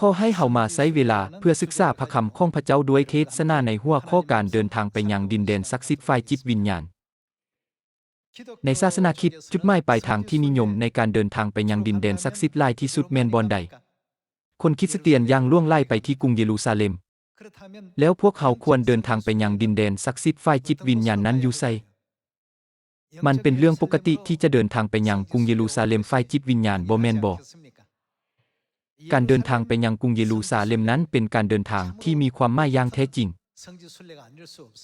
ຂໍໃຫ້ເຮົາມາໃຊ້ເວລາເພື່ອສຶກສາພະຄຳຂອງພະເຈົ້າດ້ວຍເທດສະໜາໃນຫົວຂໍ້ການເດີນທາງໄປຍັງດິນແດນສັກສິດຝ່າຍຈິດວິນຍານ. ໃນສາສະໜາຄຣິດ, ຈຸດໝາຍປາຍທາງທີ່ນິຍົມໃນການເດີນທາງໄປຍັງດິນແດນສັກສິດຫຼາຍທີ່ສຸດແມ່ນບ່ອນໃດ? ຄົນຄຣິສຕຽນຢ່າງຫຼວງຫຼາຍໄປທີ່ກຸງເຢຣູຊາເລັມ. ແລ້ວພວກເຮົາຄວນເດີນທາງໄປຍັງດິນແດນສັກສິດຝ່າຍຈິດວິນຍານນັ້ນຢູ່ໃສ? ມັນເປັນເລື່ອງປົກກະຕິທີ່ຈະເດີນທາງໄປຍັງກຸງເຢຣູຊາເລັມຝ່າຍຈິດວິນຍານ, ບໍ່ແມ່ນບໍ? ການເດີນທາງໄປຍັງກຸງເຢຣູຊາເລັມນັ້ນເປັນການເດີນທາງທີ່ມີຄວາມໝາຍຢ່າງແທ້ຈິງ,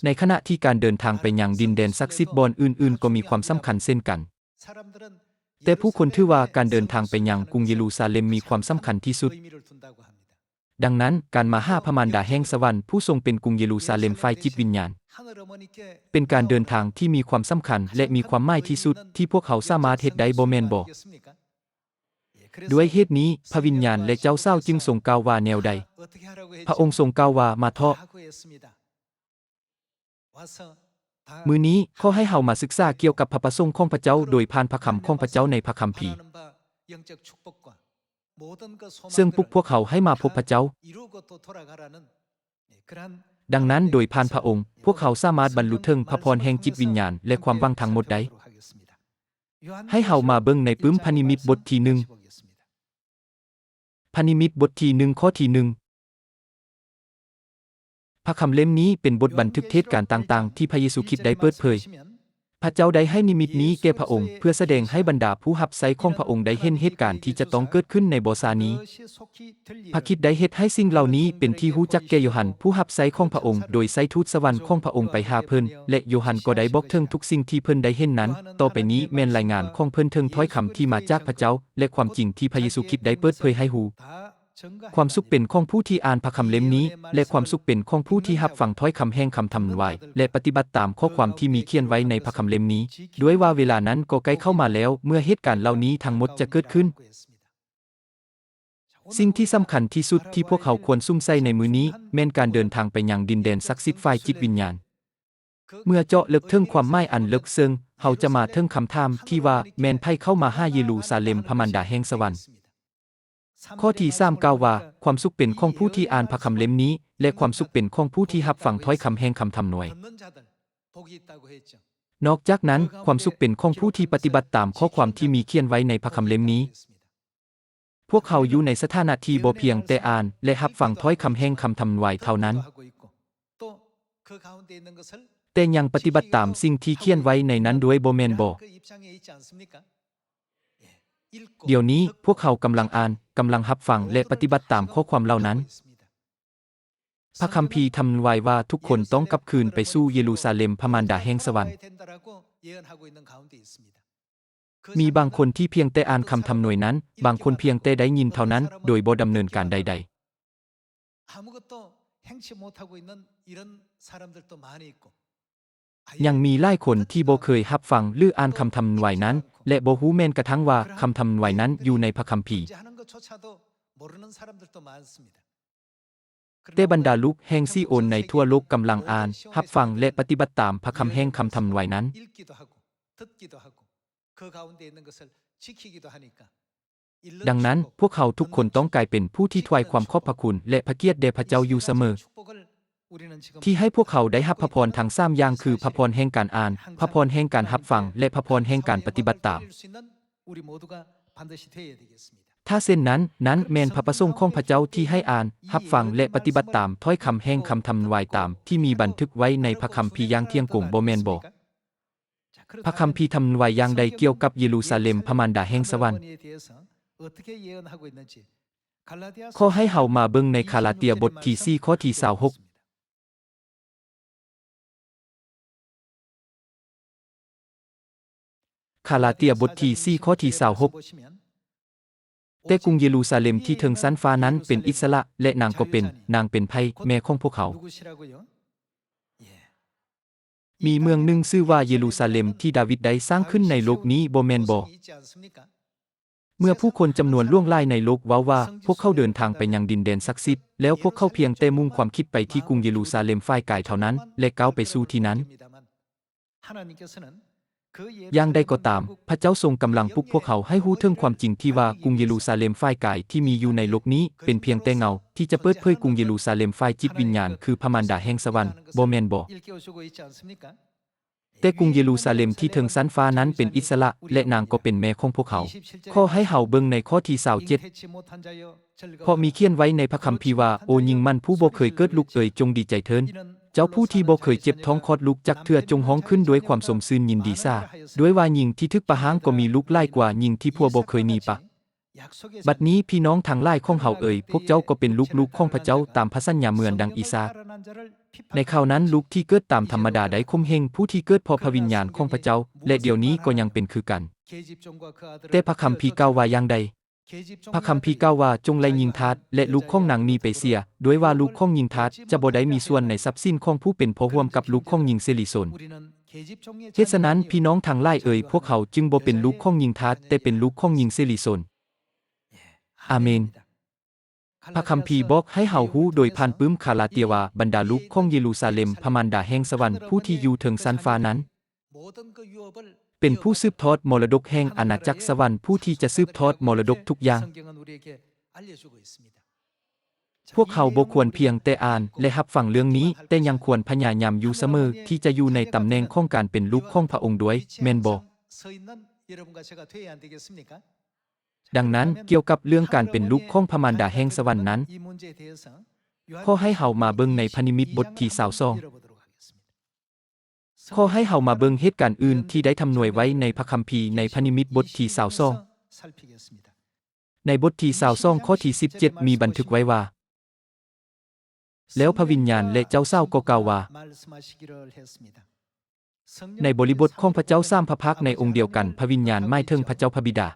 ໃນຂະນະທີ່ການເດີນທາງໄປຍັງດິນແດນສັກສິດບ່ອນອື່ນໆກໍມີຄວາມສຳຄັນເຊັ່ນກັນ. ແຕ່ຜູ້ຄົນຖືວ່າການເດີນທາງໄປຍັງກຸງເຢຣູຊາເລັມມີຄວາມສຳຄັນທີ່ສຸດ. ດັ່ງນັ້ນ, ການມາຫາພະມານດາແຫ່ງສະຫວັນຜູ້ຊົງເປັນກຸງເຢຣູຊາເລັມຝ່າຍຈິດວິນຍານ ເປັນການເດີນທາງທີ່ມີຄວາມສຳຄັນ ແລະ ມີຄວາມໝາຍທີ່ສຸດທີ່ພວກເຮົາສາມາດເຮັດໄດ້, ບໍ່ແມ່ນບໍ? ດ້ວຍເຫດນີ້, ພະວິນຍານ ແລະ ເຈົ້າສາວຈຶ່ງຊົງກ່າວວ່າແນວໃດ? ພະອົງຊົງກ່າວວ່າ, ມາເຖາະ. ມື້ນີ້, ຂໍໃຫ້ເຮົາມາສຶກສາກ່ຽວກັບພະປະສົງຂອງພະເຈົ້າໂດຍຜ່ານພະຄຳຂອງພະເຈົ້າໃນພະຄຳພີ, ເຊິ່ງປຸກພວກເຮົາໃຫ້ມາພົບພະເຈົ້າ. ດັ່ງນັ້ນ, ໂດຍຜ່ານພະອົງ, ພວກເຮົາສາມາດບັນລຸເຖິງພະພອນແຫ່ງຈິດວິນຍານ ແລະ ຄວາມຫວັງທັງໝົດໄດ້. ໃຫ້ເຮົາມາເບິ່ງໃນປຶ້ມພະນິມິດບົດທີໜຶ່ງ. ພະນິມິດບົດທີໜຶ່ງ ຂໍ້ທີໜຶ່ງ. ພະຄຳເຫຼັ້ມນີ້ເປັນບົດບັນທຶກເທດການຕ່າງໆທີ່ພະເຢຊູຄຣິດໄດ້ເປີດເຜີຍ. ພະເຈົ້າໄດ້ໃຫ້ນິມິດນີ້ແກ່ພະອົງ ເພື່ອສະແດງໃຫ້ບັນດາຜູ້ຮັບໃຊ້ຂອງພະອົງໄດ້ເຫັນເຫດການທີ່ຈະຕ້ອງເກີດຂຶ້ນໃນບໍ່ຊ້ານີ້. ພະຄຣິດໄດ້ເຮັດໃຫ້ສິ່ງເຫຼົ່ານີ້ເປັນທີ່ຮູ້ຈັກແກ່ໂຢຮັນຜູ້ຮັບໃຊ້ຂອງພະອົງ ໂດຍໃຊ້ທູດສະຫວັນຂອງພະອົງໄປຫາເພິ່ນ ແລະ ໂຢຮັນກໍໄດ້ບອກເຖິງທຸກສິ່ງທີ່ເພິ່ນໄດ້ເຫັນນັ້ນ. ຕໍ່ໄປນີ້ແມ່ນລາຍງານຂອງເພິ່ນເຖິງຖ້ອຍຄຳທີ່ມາຈາກພະເຈົ້າ ແລະ ຄວາມຈິງທີ່ພະເຢຊູຄຣິດໄດ້ເປີດເຜີຍໃຫ້ຮູ້. ຄວາມສຸກເປັນຂອງຜູ້ທີ່ອ່ານພະຄຳເຫຼັ້ມນີ້ ແລະ ຄວາມສຸກເປັນຂອງຜູ້ທີ່ຮັບຟັງຖ້ອຍຄຳແຫ່ງຄຳທຳນາຍ ແລະ ປະຕິບັດຕາມຂໍ້ຄວາມທີ່ມີຂຽນໄວ້ໃນພະຄຳເຫຼັ້ມນີ້, ດ້ວຍວ່າເວລານັ້ນກໍໃກ້ເຂົ້າມາແລ້ວ ເມື່ອເຫດການເຫຼົ່ານີ້ທັງໝົດຈະເກີດຂຶ້ນ. ສິ່ງທີ່ສຳຄັນທີ່ສຸດທີ່ພວກເຮົາຄວນສຸມໃສ່ໃນມື້ນີ້ ແມ່ນການເດີນທາງໄປຍັງດິນແດນສັກສິດຝ່າຍຈິດວິນຍານ. ເມື່ອເຈາະເລິກເຖິງຄວາມໝາຍອັນເລິກເຊິ່ງ, ເຮົາຈະມາເຖິງຄຳຖາມທີ່ວ່າ ແມ່ນໃຜເຂົ້າມາຫາເຢຣູຊາເລັມ, ພະມານດາແຫ່ງສະຫວັນ? ຂໍ້ທີສາມກ່າວວ່າ, ຄວາມສຸກເປັນຂອງຜູ້ທີ່ອ່ານພະຄຳເຫຼັ້ມນີ້ ແລະ ຄວາມສຸກເປັນຂອງຜູ້ທີ່ຮັບຟັງຖ້ອຍຄຳແຫ່ງຄຳທຳນາຍ. ນອກຈາກນັ້ນ, ຄວາມສຸກເປັນຂອງຜູ້ທີ່ປະຕິບັດຕາມຂໍ້ຄວາມທີ່ມີຂຽນໄວ້ໃນພະຄຳເຫຼັ້ມນີ້. ພວກເຮົາຢູ່ໃນສະຖານະທີ່ບໍ່ພຽງແຕ່ອ່ານ ແລະ ຮັບຟັງຖ້ອຍຄຳແຫ່ງຄຳທຳນາຍເທົ່ານັ້ນ, ແຕ່ຍັງປະຕິບັດຕາມສິ່ງທີ່ຂຽນໄວ້ໃນນັ້ນດ້ວຍ, ບໍ່ແມ່ນບໍ? ດຽວນີ້ພວກເຮົາກຳລັງອ່ານ, ກຳລັງຮັບຟັງ ແລະ ປະຕິບັດຕາມຂໍ້ຄວາມເຫຼົ່ານັ້ນ. ພະຄຳພີທຳນາຍວ່າທຸກຄົນຕ້ອງກັບຄືນໄປສູ່ເຢຣູຊາເລັມ, ພະມານດາແຫ່ງສະຫວັນ. ມີບາງຄົນທີ່ພຽງແຕ່ອ່ານຄຳທຳນາຍນັ້ນ, ບາງຄົນພຽງແຕ່ໄດ້ຍິນເທົ່ານັ້ນ ໂດຍບໍ່ດຳເນີນການໃດໆ. ຍັງມີຫຼາຍຄົນທີ່ບໍ່ເຄີຍຮັບຟັງ ຫຼື ອ່ານຄຳທຳນາຍນັ້ນ ແລະ ບໍ່ຮູ້ແມ່ນກະທັ່ງວ່າຄຳທຳນາຍນັ້ນຢູ່ໃນພະຄຳພີ. ແຕ່ບັນດາລູກແຫ່ງຊີໂອນໃນທົ່ວໂລກກຳລັງອ່ານ, ຮັບຟັງ ແລະ ປະຕິບັດຕາມພະຄຳແຫ່ງຄຳທຳນາຍນັ້ນ. ດັ່ງນັ້ນ, ພວກເຮົາທຸກຄົນຕ້ອງກາຍເປັນຜູ້ທີ່ຖວາຍຄວາມຂອບພະຄຸນ ແລະ ພະກຽດແດ່ພະເຈົ້າຢູ່ສະເໝີ, ທີ່ໃຫ້ພວກເຮົາໄດ້ຮັບພະພອນທັງສາມຢ່າງ ຄື ພະພອນແຫ່ງການອ່ານ, ພະພອນແຫ່ງການຮັບຟັງ ແລະ ພະພອນແຫ່ງການປະຕິບັດຕາມ. ຖ້າເຊັ່ນນັ້ນ, ນັ້ນແມ່ນພະປະສົງຂອງພະເຈົ້າທີ່ໃຫ້ອ່ານ, ຮັບຟັງ ແລະ ປະຕິບັດຕາມຖ້ອຍຄຳແຫ່ງຄຳທຳນາຍຕາມທີ່ມີບັນທຶກໄວ້ໃນພະຄຳພີຢ່າງທ່ຽງກົງ, ບໍ່ແມ່ນບໍ? ພະຄຳພີທຳນາຍຢ່າງໃດກ່ຽວກັບເຢຣູຊາເລັມ, ພະມານດາແຫ່ງສະຫວັນ? ຂໍໃຫ້ເຮົາມາເບິ່ງໃນກາລາເຕຍບົດທີສີ່ ຂໍ້ທີຊາວຫົກ. ກາລາເຕຍບົດທີສີ່ ຂໍ້ທີຊາວຫົກ. ແຕ່ກຸງເຢຣູຊາເລັມທີ່ເທິງຊັ້ນຟ້ານັ້ນເປັນອິດສະຫຼະ, ແລະ ນາງກໍເປັນ, ນາງເປັນໃຜ? ແມ່ຂອງພວກເຮົາ. ມີເມືອງໜຶ່ງຊື່ວ່າເຢຣູຊາເລັມ ທີ່ດາວິດໄດ້ສ້າງຂຶ້ນໃນໂລກນີ້, ບໍ່ແມ່ນບໍ? ເມື່ອຜູ້ຄົນຈຳນວນຫຼວງຫຼາຍໃນໂລກເວົ້າວ່າພວກເຂົາເດີນທາງໄປຍັງດິນແດນສັກສິດ, ແລ້ວພວກເຂົາພຽງແຕ່ມຸ່ງຄວາມຄິດໄປທີ່ກຸງເຢຣູຊາເລັມຝ່າຍກາຍເທົ່ານັ້ນ ແລະ ກ້າວໄປສູ່ທີ່ນັ້ນ. ຢ່າງໃດກໍຕາມ, ພະເຈົ້າຊົງກຳລັງປຸກພວກເຮົາໃຫ້ຮູ້ເຖິງຄວາມຈິງທີ່ວ່າກຸງເຢຣູຊາເລັມຝ່າຍກາຍທີ່ມີຢູ່ໃນໂລກນີ້ ເປັນພຽງແຕ່ເງົາທີ່ຈະເປີດເຜີຍກຸງເຢຣູຊາເລັມຝ່າຍຈິດວິນຍານ ຄືພະມານດາແຫ່ງສະຫວັນ, ບໍ່ແມ່ນບໍ? ແຕ່ກຸງເຢຣູຊາເລັມທີ່ເທິງຊັ້ນຟ້ານັ້ນເປັນອິດສະຫຼະ ແລະ ນາງກໍເປັນແມ່ຂອງພວກເຮົາ. ຂໍໃຫ້ເຮົາເບິ່ງໃນຂໍ້ທີຊາວເຈັດ ເພາະມີຂຽນໄວ້ໃນພະຄຳພີວ່າ, ໂອຍິງໝັ່ນຜູ້ບໍ່ເຄີຍເກີດລູກເອີຍ, ຈົ່ງດີໃຈເທີ້ນ. ເຈົ້າຜູ້ທີ່ບໍ່ເຄີຍເຈັບທ້ອງຄອດລູກຈັກເທື່ອ, ຈົ່ງຮ້ອງຂຶ້ນດ້ວຍຄວາມຊົມຊື່ນຍິນດີຊາ. ດ້ວຍວ່າຍິງທີ່ຖືກປະຮ້າງກໍມີລູກຫຼາຍກວ່າຍິງທີ່ຜົວບໍ່ເຄີຍໜີປະ. ບັດນີ້, ພີ່ນ້ອງທັງຫຼາຍຂອງເຮົາເອີຍ, ພວກເຈົ້າກໍເປັນລູກໆຂອງພະເຈົ້າຕາມພະສັນຍາເໝືອນດັ່ງອີສາກ. ໃນຄາວນັ້ນ, ລູກທີ່ເກີດຕາມທຳມະດາໄດ້ຂົ່ມເຫງຜູ້ທີ່ເກີດເພາະພະວິນຍານຂອງພະເຈົ້າ, ແລະ ດຽວນີ້ກໍຍັງເປັນຄືກັນ. ແຕ່ພະຄຳພີກ່າວວ່າຢ່າງໃດ? ພະຄຳພີກ່າວວ່າ, ຈົ່ງໄລ່ຍິງທາດ ແລະ ລູກຂອງນາງໜີໄປເສຍ, ດ້ວຍວ່າລູກຂອງຍິງທາດຈະບໍ່ໄດ້ມີສ່ວນໃນຊັບສິນຂອງຜູ້ເປັນພໍ່ຮ່ວມກັບລູກຂອງຍິງເສລີຊົນ. ເຫດສະນັ້ນ, ພີ່ນ້ອງທັງຫຼາຍເອີຍ, ພວກເຮົາຈຶ່ງບໍ່ເປັນລູກຂອງຍິງທາດ, ແຕ່ເປັນລູກຂອງຍິງເສລີຊົນ. ອາເມນ. ພະຄຳພີບອກໃຫ້ເຮົາຮູ້ໂດຍຜ່ານປຶ້ມຄາລາເຕຍວ່າ, ບັນດາລູກຂອງເຢຣູຊາເລັມ, ພະມານດາແຫ່ງສະຫວັນ, ຜູ້ທີ່ຢູ່ເທິງຊັ້ນຟ້ານັ້ນ ເປັນຜູ້ສືບທອດມໍລະດົກແຫ່ງອານາຈັກສະຫວັນ, ຜູ້ທີ່ຈະສືບທອດມໍລະດົກທຸກຢ່າງ. ພວກເຮົາບໍ່ຄວນພຽງແຕ່ອ່ານ ແລະ ຮັບຟັງເລື່ອງນີ້, ແຕ່ຍັງຄວນພະຍາຍາມຢູ່ສະເໝີທີ່ຈະຢູ່ໃນຕຳແໜ່ງຂອງການເປັນລູກຂອງພະອົງດ້ວຍ, ແມ່ນບໍ່? ດັ່ງນັ້ນ, ກ່ຽວກັບເລື່ອງການເປັນລູກຂອງພະມານດາແຫ່ງສະຫວັນນັ້ນ, ຂໍໃຫ້ເຮົາມາເບິ່ງໃນພະນິມິດບົດທີຊາວສອງ. ຂໍໃຫ້ເຮົາມາເບິ່ງເຫດການອື່ນທີ່ໄດ້ທຳນວຍໄວ້ໃນພະຄຳພີໃນພະນິມິດບົດທີຊາວສອງ. ໃນບົດທີຊາວສອງ ຂໍ້ທີສິບເຈັດ ມີບັນທຶກໄວ້ວ່າ, ແລ້ວພະວິນຍານ ແລະ ເຈົ້າສາວກໍກ່າວວ່າ. ໃນບໍລິບົດຂອງພະເຈົ້າສາມພະພາກໃນອົງດຽວກັນ, ພະວິນຍານໝາຍເຖິງພະເຈົ້າພະບິດາ.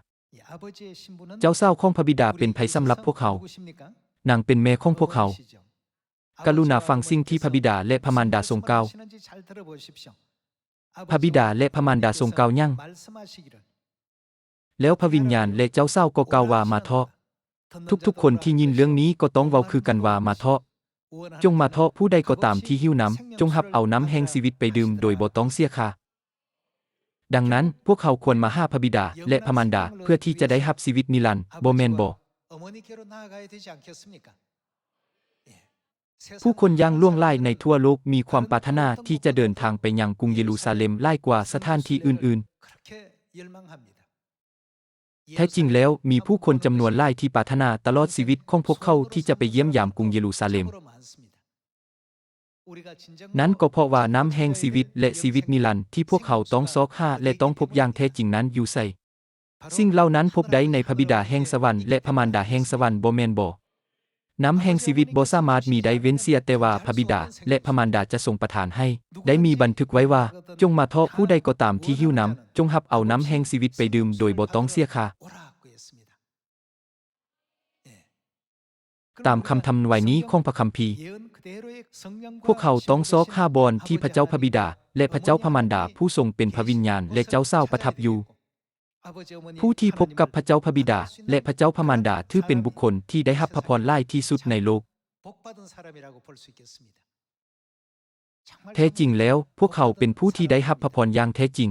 ເຈົ້າສາວຂອງພະບິດາເປັນໃຜສຳລັບພວກເຮົາ? ນາງເປັນແມ່ຂອງພວກເຮົາ. ກະລຸນາຟັງສິ່ງທີ່ພະບິດາ ແລະ ພະມານດາຊົງກ່າວ. ພະບິດາ ແລະ ພະມານດາຊົງກ່າວຫຍັງ? ແລ້ວພະວິນຍານ ແລະ ເຈົ້າສາວກໍກ່າວວ່າ, ມາເທາະ. ທຸກໆຄົນທີ່ຍິນເລື່ອງນີ້ກໍຕ້ອງເວົ້າຄືກັນວ່າ, ມາເທາະ. ຈົ່ງມາເທາະ, ຜູ້ໃດກໍຕາມທີ່ຫິວນ້ຳ, ຈົ່ງຮັບເອົານ້ຳແຫ່ງຊີວິດໄປດື່ມໂດຍບໍ່ຕ້ອງເສຍຄ່າ. ດັ່ງນັ້ນ, ພວກເຮົາຄວນມາຫາພະບິດາ ແລະ ພະມານດາ ເພື່ອທີ່ຈະໄດ້ຮັບຊີວິດນິລັນ, ບໍ່ແມ່ນບໍ? ຜູ້ຄົນຢ່າງຫຼວງຫຼາຍໃນທົ່ວໂລກມີຄວາມປາດຖະໜາທີ່ຈະເດີນທາງໄປຍັງກຸງເຢຣູຊາເລັມຫຼາຍກວ່າສະຖານທີ່ອື່ນໆ. ແທ້ຈິງແລ້ວ, ມີຜູ້ຄົນຈຳນວນຫຼາຍທີ່ປາດຖະໜາຕະຫຼອດຊີວິດຂອງພວກເຂົາທີ່ຈະໄປຢ້ຽມຢາມກຸງເຢຣູຊາເລັມ. ນັ້ນກໍເພາະວ່ານ້ຳແຫ່ງຊີວິດ ແລະ ຊີວິດນິລັນທີ່ພວກເຮົາຕ້ອງຊອກຫາ ແລະ ຕ້ອງພົບຢ່າງແທ້ຈິງນັ້ນຢູ່ໃສ? ສິ່ງເຫຼົ່ານັ້ນພົບໄດ້ໃນພະບິດາແຫ່ງສະຫວັນ ແລະ ພະມານດາແຫ່ງສະຫວັນ, ບໍ່ແມ່ນບໍ? ນ້ຳແຫ່ງຊີວິດບໍ່ສາມາດມີໄດ້ເວັ້ນເສຍແຕ່ວ່າພະບິດາ ແລະ ພະມານດາຈະຊົງປະທານໃຫ້. ໄດ້ມີບັນທຶກໄວ້ວ່າ, ຈົ່ງມາເທາະ, ຜູ້ໃດກໍຕາມທີ່ຫິວນ້ຳ, ຈົ່ງຮັບເອົານ້ຳແຫ່ງຊີວິດໄປດື່ມໂດຍບໍ່ຕ້ອງເສຍຄ່າ. ຕາມຄຳທຳນວາຍນີ້ຂອງພະຄຳພີ, ພວກເຮົາຕ້ອງຊອກຫາບ່ອນທີ່ພະເຈົ້າພະບິດາ ແລະ ພະເຈົ້າພະມານດາຜູ້ຊົງເປັນພະວິນຍານ ແລະ ເຈົ້າສາວປະທັບຢູ່. ຜູ້ທີ່ພົບກັບພະເຈົ້າພະບິດາ ແລະ ພະເຈົ້າພະມານດາຖືເປັນບຸກຄົນທີ່ໄດ້ຮັບພະພອນຫຼາຍທີ່ສຸດໃນໂລກ. ແທ້ຈິງແລ້ວ, ພວກເຮົາເປັນຜູ້ທີ່ໄດ້ຮັບພະພອນຢ່າງແທ້ຈິງ.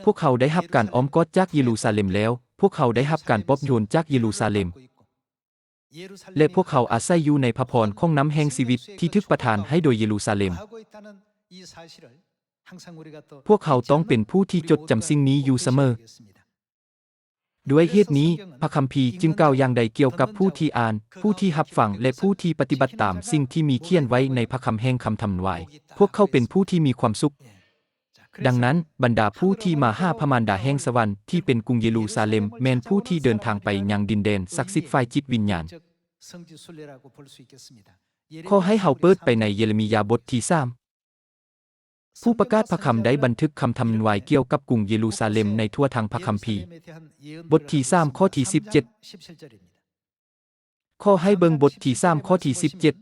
ພວກເຮົາໄດ້ຮັບການອ້ອມກອດຈາກເຢຣູຊາເລັມແລ້ວ. ພວກເຮົາໄດ້ຮັບການປອບໂຍນຈາກເຢຣູຊາເລັມ. ແລະ ພວກເຮົາອາໄສຢູ່ໃນພະພອນຂອງນ້ຳແຫ່ງຊີວິດທີ່ຖືກປະທານໃຫ້ໂດຍເຢຣູຊາເລັມ. ພວກເຮົາຕ້ອງເປັນຜູ້ທີ່ຈົດຈຳສິ່ງນີ້ຢູ່ສະເໝີ. ດ້ວຍເຫດນີ້, ພະຄຳພີຈຶ່ງກ່າວຢ່າງໃດກ່ຽວກັບຜູ້ທີ່ອ່ານ, ຜູ້ທີ່ຮັບຟັງ ແລະ ຜູ້ທີ່ປະຕິບັດຕາມສິ່ງທີ່ມີຂຽນໄວ້ໃນພະຄຳແຫ່ງຄຳທຳນວາຍ? ພວກເຂົາເປັນຜູ້ທີ່ມີຄວາມສຸກ. ດັ່ງນັ້ນ, ບັນດາຜູ້ທີ່ມາຫາພະມານດາແຫ່ງສະຫວັນທີ່ເປັນກຸງເຢຣູຊາເລັມ ແມ່ນຜູ້ທີ່ເດີນທາງໄປຍັງດິນແດນສັກສິດຝ່າຍຈິດວິນຍານ. ຂໍໃຫ້ເຮົາເປີດໄປໃນເຢເຣມີຍາບົດທີສາມ. ຜູ້ປະກາດພະຄຳໄດ້ບັນທຶກຄຳທຳນວາຍກ່ຽວກັບກຸງເຢຣູຊາເລັມໃນທົ່ວທັງພະຄຳພີ. ບົດທີສາມ ຂໍ້ທີສິບເຈັດ. ຂໍໃຫ້ເບິ່ງບົດທີສາມ ຂໍ້ທີສິບເຈັດ.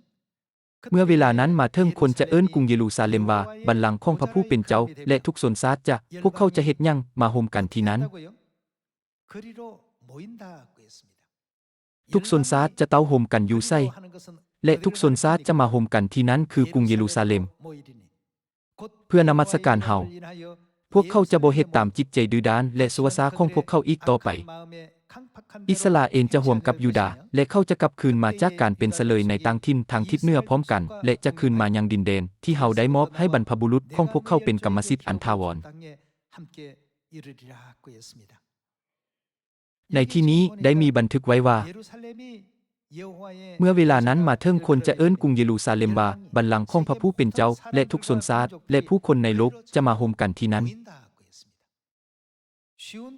ເມື່ອເວລານັ້ນມາເຖິງ, ຄົນຈະເອີ້ນກຸງເຢຣູຊາເລັມວ່າ ບັນລັງຂອງພະຜູ້ເປັນເຈົ້າ, ແລະ ທຸກຊົນຊາດຈະ, ພວກເຂົາຈະເຮັດຫຍັງ? ມາໂຮມກັນທີ່ນັ້ນ. ທຸກຊົນຊາດຈະເຕົ້າໂຮມກັນຢູ່ໃສ? ແລະ ທຸກຊົນຊາດຈະມາໂຮມກັນທີ່ນັ້ນຄືກຸງເຢຣູຊາເລັມ ເພື່ອນະມັດສະການເຮົາ. ພວກເຂົາຈະບໍ່ເຮັດຕາມຈິດໃຈດື້ດ້ານ ແລະ ຊົ່ວຊ້າຂອງພວກເຂົາອີກຕໍ່ໄປ. ອິດສະຣາເອນຈະຮ່ວມກັບຢູດາ ແລະ ເຂົາຈະກັບຄືນມາຈາກການເປັນສະເລີຍໃນຕ່າງຖິ່ນທາງທິດເໜືອພ້ອມກັນ ແລະ ຈະຄືນມາຍັງດິນແດນທີ່ເຮົາໄດ້ມອບໃຫ້ບັນພະບຸລຸດຂອງພວກເຂົາເປັນກຳມະສິດອັນຖາວອນ. ໃນທີ່ນີ້ໄດ້ມີບັນທຶກໄວ້ວ່າ, ເມື່ອເວລານັ້ນມາເຖິງ, ຄົນຈະເອີ້ນກຸງເຢຣູຊາເລັມວ່າບັນລັງຂອງພະຜູ້ເປັນເຈົ້າ, ແລະ ທຸກຊົນຊາດ ແລະ ຜູ້ຄົນໃນໂລກຈະມາໂຮມກັນທີ່ນັ້ນ.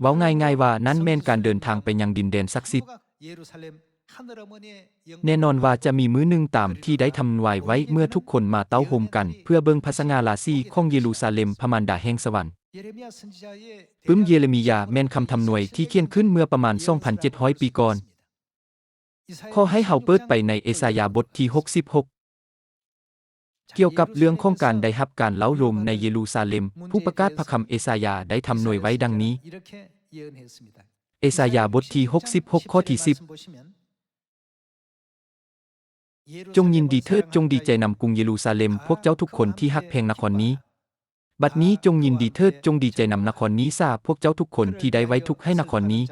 ເວົ້າງ່າຍໆວ່າ, ນັ້ນແມ່ນການເດີນທາງໄປຍັງດິນແດນສັກສິດ. ແນ່ນອນວ່າຈະມີມື້ໜຶ່ງຕາມທີ່ໄດ້ທຳນາຍໄວ້ ເມື່ອທຸກຄົນມາເຕົ້າໂຮມກັນເພື່ອເບິ່ງພະສະຫງ່າລາສີຂອງເຢຣູຊາເລັມ, ພະມານດາແຫ່ງສະຫວັນ. ປຶ້ມເຢເຣມີຍາແມ່ນຄຳທຳນວຍທີ່ຂຽນຂຶ້ນເມື່ອປະມານສອງພັນເຈັດຮ້ອຍປີກ່ອນ. ຂໍໃຫ້ເຮົາເປີດໄປໃນເອສາຍາບົດທີຫົກສິບຫົກ ກ່ຽວກັບເລື່ອງຂອງການໄດ້ຮັບການເລົ້າໂລມໃນເຢຣູຊາເລັມ, ຜູ້ປະກາດພະຄຳເອສາຍາໄດ້ທຳນວຍໄວ້ດັ່ງນີ້. ເອສາຍາບົດທີຫົກສິບຫົກ ຂໍ້ທີສິບ. ຈົ່ງຍິນດີເຖີດ, ຈົ່ງດີໃຈນຳກຸງເຢຣູຊາເລັມ, ພວກເຈົ້າທຸກຄົນທີ່ຮັກແພງນະຄອນນີ້. ບັດນີ້ຈົ່ງຍິນດີເຖີດ, ຈົ່ງດີໃຈນຳນະຄອນນີ້ຊາ, ພວກເຈົ້າທຸກຄົນທີ່ໄດ້ໄວ້ທຸກໃຫ້ນະຄອນນີ້.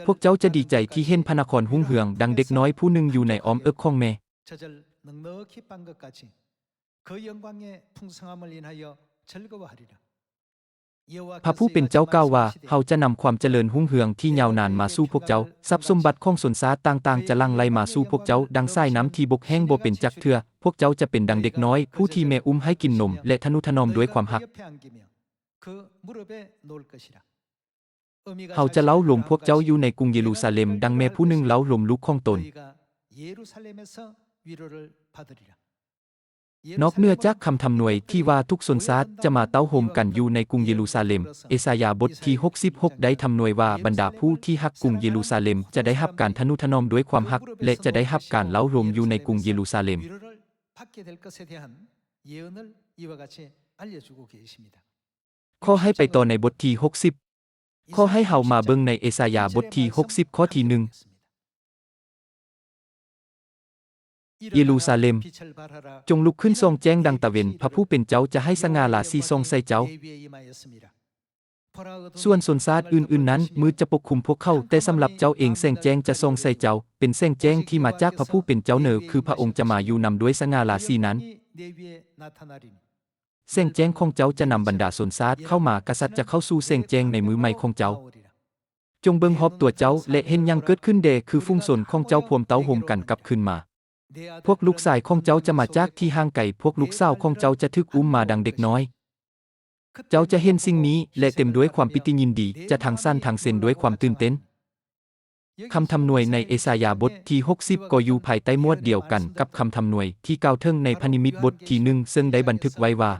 ພວກເຈົ້າຈະດີໃຈທີ່ເຫັນພະນະຄອນຮຸ່ງເຮືອງດັ່ງເດັກນ້ອຍຜູ້ໜຶ່ງຢູ່ໃນອ້ອມເອິກຂອງແມ່. 그 영광의 풍성함을 인하여 즐거워하리라. ພະຜູ້ເປັນເຈົ້າກ່າວວ່າ, ເຮົາຈະນຳຄວາມຈະເລີນຮຸ່ງເຮືອງທີ່ຍາວນານມາສູ່ພວກເຈົ້າ, ຊັບສົມບັດຂອງຊົນຊາດຕ່າງໆຈະຫຼັ່ງໄຫຼມາສູ່ພວກເຈົ້າ, ດັ່ງສາຍນ້ຳທີ່ບົກແຫ້ງບໍ່ເປັນຈັກເທື່ອ. ພວກເຈົ້າຈະເປັນດັ່ງເດັກນ້ອຍຜູ້ທີ່ແມ່ອຸ້ມໃຫ້ກິນນົມ ແລະ ທະນຸຖະໜອມດ້ວຍຄວາມຮັກ. ເຮົາຈະເລົ້າໂລມພວກເຈົ້າຢູ່ໃນກຸງເຢຣູຊາເລັມ, ດັ່ງແມ່ຜູ້ໜຶ່ງເລົ້າໂລມລູກຂອງຕົນ. ນອກເໜືອຈາກຄຳທຳນວຍທີ່ວ່າທຸກຊົນຊາດຈະມາເຕົ້າໂຮມກັນຢູ່ໃນກຸງເຢຣູຊາເລັມ, ເອສາຍາບົດທີຫົກສິບຫົກໄດ້ທຳນວຍວ່າບັນດາຜູ້ທີ່ຮັກກຸງເຢຣູຊາເລັມຈະໄດ້ຮັບການທະນຸຖະໜອມດ້ວຍຄວາມຮັກ ແລະ ຈະໄດ້ຮັບການເລົ້າໂລມຢູ່ໃນກຸງເຢຣູຊາເລັມ. ຂໍໃຫ້ໄປຕໍ່ໃນບົດທີຫົກສິບ. ຂໍໃຫ້ເຮົາມາເບິ່ງໃນເອສາຍາບົດທີຫົກສິບ ຂໍ້ທີໜຶ່ງ. ເຢຣູຊາເລັມ, ຈົ່ງລຸກຂຶ້ນສ່ອງແຈ້ງດັ່ງຕາເວັນ, ພະຜູ້ເປັນເຈົ້າຈະໃຫ້ສະຫງ່າລາສີສ່ອງໃສ່ເຈົ້າ. ສ່ວນຊົນຊາດອື່ນໆນັ້ນ, ມືດຈະປົກຄຸມພວກເຂົາ, ແຕ່ສຳລັບເຈົ້າເອງແສງແຈ້ງຈະສ່ອງໃສ່ເຈົ້າ, ເປັນແສງແຈ້ງທີ່ມາຈາກພະຜູ້ເປັນເຈົ້າເໜີ, ຄືພະອົງຈະມາຢູ່ນຳດ້ວຍສະຫງ່າລາສີນັ້ນ. ແສງແຈ້ງຂອງເຈົ້າຈະນຳບັນດາຊົນຊາດເຂົ້າມາ, ກະສັດຈະເຂົ້າສູ່ແສງແຈ້ງໃນມື້ໃໝ່ຂອງເຈົ້າ. ຈົ່ງເບິ່ງຮອບຕົວເຈົ້າ ແລະ ເຫັນຫຍັງເກີດຂຶ້ນແດ່, ຄືຝູງຊົນຂອງເຈົ້າພວມເຕົ້າໂຮມກັນກັບຄືນມາ. ພວກລູກຊາຍຂອງເຈົ້າຈະມາຈາກທີ່ຫ່າງໄກ, ພວກລູກສາວຂອງເຈົ້າຈະຖືກອຸ້ມມາດັ່ງເດັກນ້ອຍ. ເຈົ້າຈະເຫັນສິ່ງນີ້ ແລະ ເຕັມດ້ວຍຄວາມປີຕິຍິນດີ, ຈະທັງສັ່ນທັງເຊັນດ້ວຍຄວາມຕື່ນເຕັ້ນ. ຄຳທຳນວຍໃນເອສາຍາບົດທີຫົກສິບກໍຢູ່ພາຍໃຕ້ໝວດດຽວກັນກັບຄຳທຳນວຍທີ່ກ່າວເຖິງໃນພະນິມິດບົດທີໜຶ່ງ ເຊິ່ງໄດ້ບັນທຶກໄວ້ວ່າ,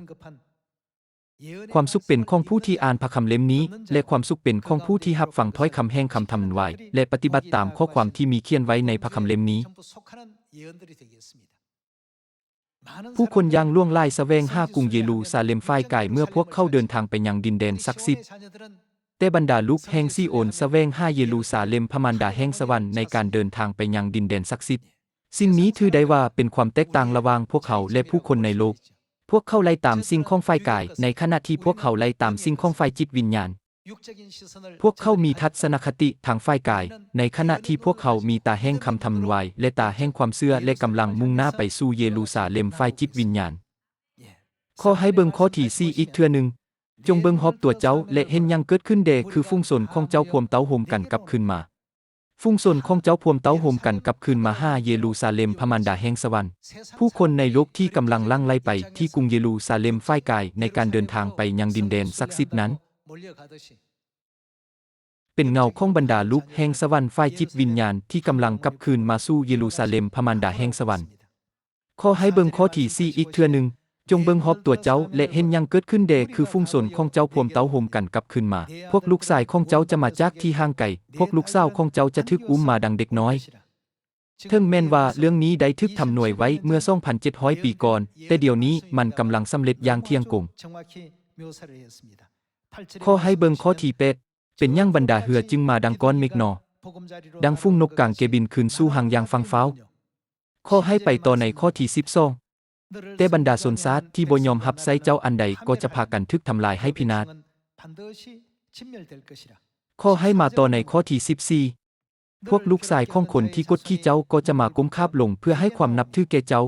ຄວາມສຸກເປັນຂອງຜູ້ທີ່ອ່ານພະຄຳເຫຼັ້ມນີ້ ແລະ ຄວາມສຸກເປັນຂອງຜູ້ທີ່ຮັບຟັງຖ້ອຍຄຳແຫ່ງຄຳທຳນວາຍ ແລະ ປະຕິບັດຕາມຂໍ້ຄວາມທີ່ມີຂຽນໄວ້ໃນພະຄຳເຫຼັ້ມນີ້. ຜູ້ຄົນຢ່າງຫຼວງຫຼາຍສະແຫວງຫາກຸງເຢຣູຊາເລັມຝ່າຍກາຍເມື່ອພວກເຂົາເດີນທາງໄປຍັງດິນແດນສັກສິດ, ແຕ່ບັນດາລູກແຫ່ງຊີໂອນສະແຫວງຫາເຢຣູຊາເລັມພະມານດາແຫ່ງສະຫວັນໃນການເດີນທາງໄປຍັງດິນແດນສັກສິດ. ສິ່ງນີ້ຖືໄດ້ວ່າເປັນຄວາມແຕກຕ່າງລະຫວ່າງພວກເຮົາ ແລະ ຜູ້ຄົນໃນໂລກ. ພວກເຂົາໄລ່ຕາມສິ່ງຂອງຝ່າຍກາຍ, ໃນຂະນະທີ່ພວກເຮົາໄລ່ຕາມສິ່ງຂອງຝ່າຍຈິດວິນຍານ. ພວກເຂົາມີທັດສະນະຄະຕິທາງຝ່າຍກາຍ, ໃນຂະນະທີ່ພວກເຮົາມີຕາແຫ່ງຄຳທຳນວາຍ ແລະ ຕາແຫ່ງຄວາມເຊື່ອ ແລະ ກຳລັງມຸ່ງໜ້າໄປສູ່ເຢຣູຊາເລັມຝ່າຍຈິດວິນຍານ. ຂໍໃຫ້ເບິ່ງຂໍ້ທີສີ່ອີກເທື່ອໜຶ່ງ. ຈົ່ງເບິ່ງຮອບຕົວເຈົ້າ ແລະ ເຫັນຫຍັງເກີດຂຶ້ນແດ່, ຄືຝູງຊົນຂອງເຈົ້າພວມເຕົ້າໂຮມກັນກັບຄືນມາ. ຝູງຊົນຂອງເຈົ້າພວມເຕົ້າໂຮມກັນກັບຄືນມາຫາເຢຣູຊາເລັມພະມານດາແຫ່ງສະຫວັນ. ຜູ້ຄົນໃນໂລກທີ່ກຳລັງຫຼັ່ງໄຫຼໄປທີ່ກຸງເຢຣູຊາເລັມຝ່າຍກາຍໃນການເດີນທາງໄປຍັງດິນແດນສັກສິດນັ້ນ ເປັນເງົາຂອງບັນດາລູກແຫ່ງສະຫວັນຝ່າຍຈິດວິນຍານທີ່ກຳລັງກັບຄືນມາສູ່ເຢຣູຊາເລັມພະມານດາແຫ່ງສະຫວັນ. ຂໍໃຫ້ເບິ່ງຂໍ້ທີສີ່ອີກເທື່ອໜຶ່ງ. ຈົ່ງເບິ່ງຮອບຕົວເຈົ້າ ແລະ ເຫັນຫຍັງເກີດຂຶ້ນແດ່, ຄືຝູງຊົນຂອງເຈົ້າພວມເຕົ້າໂຮມກັນກັບຄືນມາ. ພວກລູກຊາຍຂອງເຈົ້າຈະມາຈາກທີ່ຫ່າງໄກ, ພວກລູກສາວຂອງເຈົ້າຈະຖືກອຸ້ມມາດັ່ງເດັກນ້ອຍ. ເຖິງແມ່ນວ່າເລື່ອງນີ້ໄດ້ຖືກທຳນວຍໄວ້ເມື່ອສອງພັນເຈັດຮ້ອຍປີກ່ອນ, ແຕ່ດຽວນີ້ມັນກຳລັງສຳເລັດຢ່າງທ່ຽງກົງ. ຂໍໃຫ້ເບິ່ງຂໍ້ທີແປດ. ເປັນຫຍັງບັນດາເຮືອຈຶ່ງມາດັ່ງກ້ອນເມກໜໍ, ດັ່ງຝູງນົກກາງແກບິນຄືນສູ່ຮັງຢ່າງຟັ່ງຟ້າວ? ຂໍໃຫ້ໄປຕໍ່ໃນຂໍ້ທີສິບສອງ. ແຕ່ບັນດາຊົນຊາດທີ່ບໍ່ຍອມຮັບໃຊ້ເຈົ້າອັນໃດກໍຈະພາກັນຖືກທຳລາຍໃຫ້ພິນາດ. ຂໍໃຫ້ມາຕໍ່ໃນຂໍ້ທີສິບສີ່. ພວກລູກຊາຍຂອງຄົນທີ່ກົດຂີ່ເຈົ້າກໍຈະມາກົ້ມຂາບລົງເພື່ອໃຫ້ຄວາມນັບຖືແກ່ເຈົ້າ.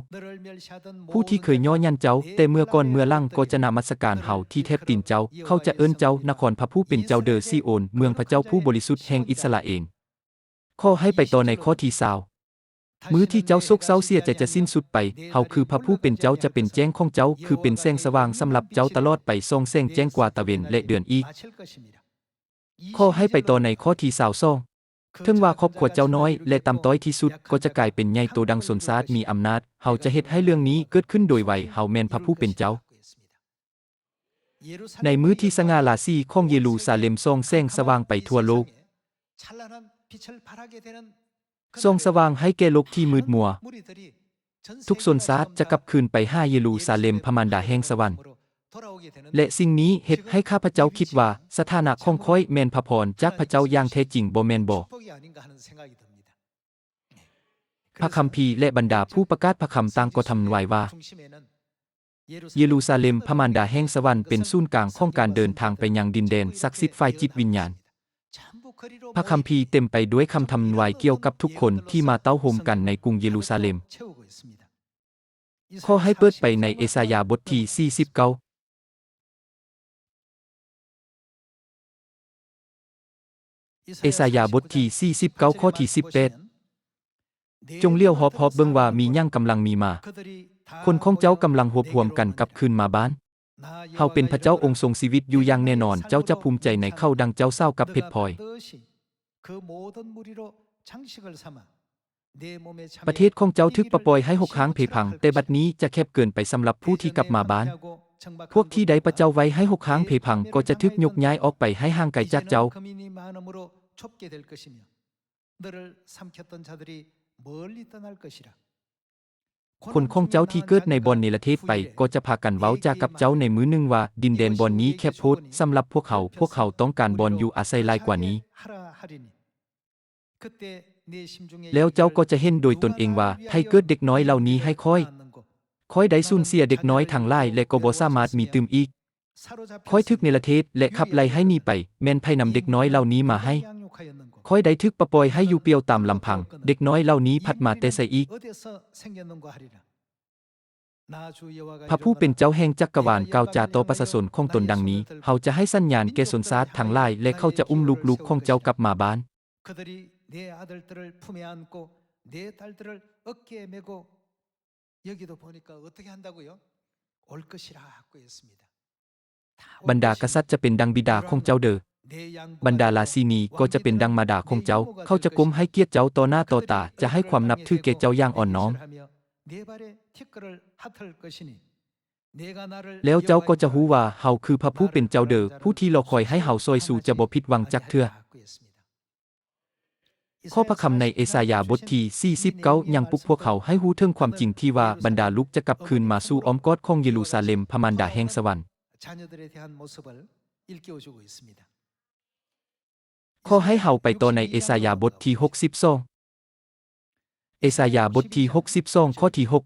ຜູ້ທີ່ເຄີຍຍໍຫຍັນເຈົ້າແຕ່ເມື່ອກ່ອນເມື່ອຫຼັງກໍຈະນະມັດສະການເຮົາທີ່ແທບຕີນເຈົ້າ. ເຂົາຈະເອີ້ນເຈົ້ານະຄອນພະຜູ້ເປັນເຈົ້າເດີຊີໂອນ, ເມືອງພະເຈົ້າຜູ້ບໍລິສຸດແຫ່ງອິດສະຣາເອນ. ຂໍໃຫ້ໄປຕໍ່ໃນຂໍ້ທີຊາວ. ມື້ທີ່ເຈົ້າໂສກເສົ້າເສຍໃຈຈະສິ້ນສຸດໄປ, ເຮົາຄືພະຜູ້ເປັນເຈົ້າຈະເປັນແຈ້ງຂອງເຈົ້າ, ຄືເປັນແສງສະຫວ່າງສຳລັບເຈົ້າຕະຫຼອດໄປ, ສ່ອງແສງແຈ້ງກວ່າຕາເວັນ ແລະ ເດືອນອີກ. ຂໍໃຫ້ໄປຕໍ່ໃນຂໍ້ທີຊາວສອງ. ເຖິງວ່າຄອບຄົວເຈົ້ານ້ອຍ ແລະ ຕ່ຳຕ້ອຍທີ່ສຸດ, ກໍຈະກາຍເປັນໃຫຍ່ໂຕດັ່ງຊົນຊາດມີອຳນາດ. ເຮົາຈະເຮັດໃຫ້ເລື່ອງນີ້ເກີດຂຶ້ນໂດຍໄວ. ເຮົາແມ່ນພະຜູ້ເປັນເຈົ້າ. ໃນມື້ທີ່ສະຫງ່າລາສີຂອງເຢຣູຊາເລັມສ່ອງແສງສະຫວ່າງໄປທົ່ວໂລກ, ສ່ອງສະຫວ່າງໃຫ້ແກ່ໂລກທີ່ມືດມົວ. ທຸກຊົນຊາດຈະກັບຄືນໄປຫາເຢຣູຊາເລັມພະມານດາແຫ່ງສະຫວັນ. ແລະ ສິ່ງນີ້ເຮັດໃຫ້ຂ້າພະເຈົ້າຄິດວ່າ ສະຖານະຂອງຂ້ອຍແມ່ນພະພອນຈາກພະເຈົ້າຢ່າງແທ້ຈິງ, ບໍ່ແມ່ນບໍ? ພະຄຳພີ ແລະ ບັນດາຜູ້ປະກາດພະຄຳຕ່າງກໍທຳນາຍວ່າ ເຢຣູຊາເລັມພະມານດາແຫ່ງສະຫວັນເປັນສູນກາງຂອງການເດີນທາງໄປຍັງດິນແດນສັກສິດຝ່າຍຈິດວິນຍານ. ພະຄຳພີເຕັມໄປດ້ວຍຄຳທຳນາຍກ່ຽວກັບທຸກຄົນທີ່ມາເຕົ້າໂຮມກັນໃນກຸງເຢຣູຊາເລັມ. ຂໍໃຫ້ເປີດໄປໃນເອສາຍາບົດທີສີ່ສິບເກົ້າ. ເອສາຍາບົດທີສີ່ສິບເກົ້າ ຂໍ້ທີສິບແປດ. ຈົ່ງຫຼຽວຮອບໆເບິ່ງວ່າມີຫຍັງກຳລັງມີມາ. ຄົນຂອງເຈົ້າກຳລັງຮວບຮວມກັນກັບຄືນມາບ້ານ. ເຮົາເປັນພະເຈົ້າອົງຊົງຊີວິດຢູ່ຢ່າງແນ່ນອນ, ເຈົ້າຈະພູມໃຈໃນເຂົາດັ່ງເຈົ້າສາວກັບເພັດພອຍ. ປະເທດຂອງເຈົ້າຖືກປະປ່ອຍໃຫ້ຮົກຮ້າງເພພັງ, ແຕ່ບັດນີ້ຈະແຄບເກີນໄປສຳລັບຜູ້ທີ່ກັບມາບ້ານ. ພວກທີ່ໄດ້ປະເຈົ້າໄວ້ໃຫ້ຮົກຮ້າງເພພັງກໍຈະຖືກຍົກຍ້າຍອອກໄປໃຫ້ຫ່າງໄກຈາກເຈົ້າ. ຄົນຂອງເຈົ້າທີ່ເກີດໃນບ່ອນເນລະເທດໄປ ກໍຈະພາກັນເວົ້າຈາກັບເຈົ້າໃນມື້ໜຶ່ງວ່າ, ດິນແດນບ່ອນນີ້ແຄບໂພດສຳລັບພວກເຮົາ, ພວກເຮົາຕ້ອງການບ່ອນຢູ່ອາໄສຫຼາຍກວ່ານີ້. ແລ້ວເຈົ້າກໍຈະເຫັນໂດຍຕົນເອງວ່າ, ໃຜເກີດເດັກນ້ອຍເຫຼົ່ານີ້ໃຫ້ຂ້ອຍ? ຂ້ອຍໄດ້ສູນເສຍເດັກນ້ອຍທັງຫຼາຍ ແລະ ກໍບໍ່ສາມາດມີຕື່ມອີກ. ຂ້ອຍຖືກເນລະເທດ ແລະ ຂັບໄລ່ໃຫ້ໜີໄປ, ແມ່ນໃຜນຳເດັກນ້ອຍເຫຼົ່ານີ້ມາໃຫ້? ຂ້ອຍໄດ້ຖືກປະປ່ອຍໃຫ້ຢູ່ປ່ຽວຕາມລຳພັງ, ເດັກນ້ອຍເຫຼົ່ານີ້ພັດມາແຕ່ໃສອີກ? ພະຜູ້ເປັນເຈົ້າແຫ່ງຈັກກະວານກ່າວຈາຕໍ່ປະຊາຊົນຂອງຕົນດັ່ງນີ້, ເຮົາຈະໃຫ້ສັນຍານແກ່ຊົນຊາດທັງຫຼາຍ ແລະ ເຂົາຈະອຸ້ມລູກໆຂອງເຈົ້າກັບມາບ້ານ. ບັນດາກະສັດຈະເປັນດັ່ງບິດາຂອງເຈົ້າເດີ. ບັນດາລາຊິນີກໍຈະເປັນດັ່ງມາດາຂອງເຈົ້າ. ເຂົາຈະກົ້ມໃຫ້ກຽດເຈົ້າຕໍ່ໜ້າຕໍ່ຕາ, ຈະໃຫ້ຄວາມນັບຖືແກ່ເຈົ້າຢ່າງອ່ອນນ້ອມ. ແລ້ວເຈົ້າກໍຈະຮູ້ວ່າເຮົາຄືພະຜູ້ເປັນເຈົ້າເດີ, ຜູ້ທີ່ລໍຄອຍໃຫ້ເຮົາຊ່ອຍຊູຈະບໍ່ຜິດຫວັງຈັກເທື່ອ. ຂໍ້ພະຄຳໃນເອສາຍາບົດທີສີ່ສິບເກົ້າຍັງປຸກພວກເຮົາໃຫ້ຮູ້ເຖິງຄວາມຈິງທີ່ວ່າບັນດາລູກຈະກັບຄືນມາສູ່ອ້ອມກອດຂອງເຢຣູຊາເລັມພະມານດາແຫ່ງສະຫວັນ. ຂໍໃຫ້ເຮົາໄປຕໍ່ໃນເອສາຍາບົດທີຫົກສິບສອງ. ເອສາຍາບົດທີຫົກສິບສອງ ຂໍ້ທີຫົກ.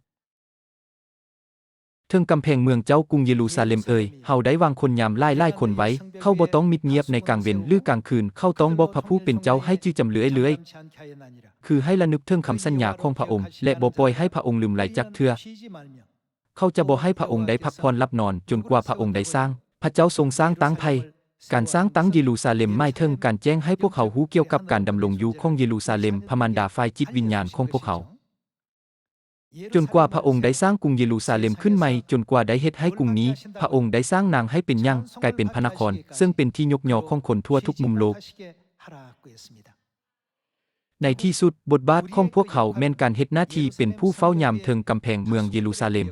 ເຖິງກຳແພງເມືອງເຈົ້າກຸງເຢຣູຊາເລັມເອີຍ, ເຮົາໄດ້ວາງຄົນຍາມຫຼາຍໆຄົນໄວ້, ເຂົາບໍ່ຕ້ອງມິດງຽບໃນກາງເວັນ ຫຼື ກາງຄືນ, ເຂົາຕ້ອງບອກພະຜູ້ເປັນເຈົ້າໃຫ້ຈື່ຈຳເລື້ອຍໆ, ຄືໃຫ້ລະນຶກເຖິງຄຳສັນຍາຂອງພະອົງ ແລະ ບໍ່ປ່ອຍໃຫ້ພະອົງລືມໄຫຼຈັກເທື່ອ. ເຂົາຈະບໍ່ໃຫ້ພະອົງໄດ້ພັກຜ່ອນຫຼັບນອນ ຈົນກວ່າພະອົງໄດ້ສ້າງ, ພະເຈົ້າຊົງສ້າງຕັ້ງໃຜ. ການສ້າງຕັ້ງເຢຣູຊາເລັມໝາຍເຖິງການແຈ້ງໃຫ້ພວກເຮົາຮູ້ກ່ຽວກັບການດຳລົງຢູ່ຂອງເຢຣູຊາເລັມພະມານດາຝ່າຍຈິດວິນຍານຂອງພວກເຮົາ. ຈົນກວ່າພະອົງໄດ້ສ້າງກຸງເຢຣູຊາເລັມຂຶ້ນໃໝ່, ຈົນກວ່າໄດ້ເຮັດໃຫ້ກຸງນີ້, ພະອົງໄດ້ສ້າງນາງໃຫ້ເປັນຫຍັງ, ກາຍເປັນພະນະຄອນ, ເຊິ່ງເປັນທີ່ຍົກຍໍຂອງຄົນທົ່ວທຸກມຸມໂລກ. ໃນທີ່ສຸດ, ບົດບາດຂອງພວກເຮົາແມ່ນການເຮັດໜ້າທີ່ເປັນຜູ້ເຝົ້າຍາມເທິງກຳແພງເມືອງເຢຣູຊາເລັມ.